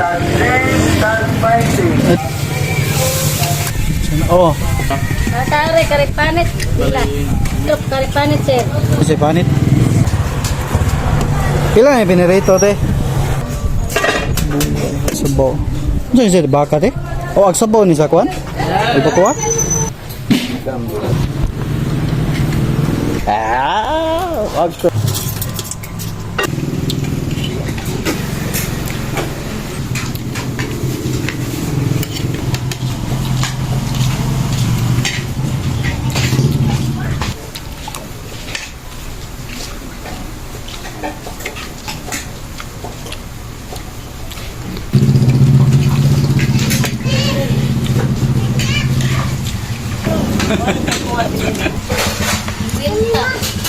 Tag 10, tag 20. Oh, Tare, karipanit. Pila. Top, karipanit, sir. kasi panit. Pila na pinirito, te? Sabaw. Diyan siya baka, te? O, ag sabaw ni sa kwan? Iba kuha? Ah, ag Winta.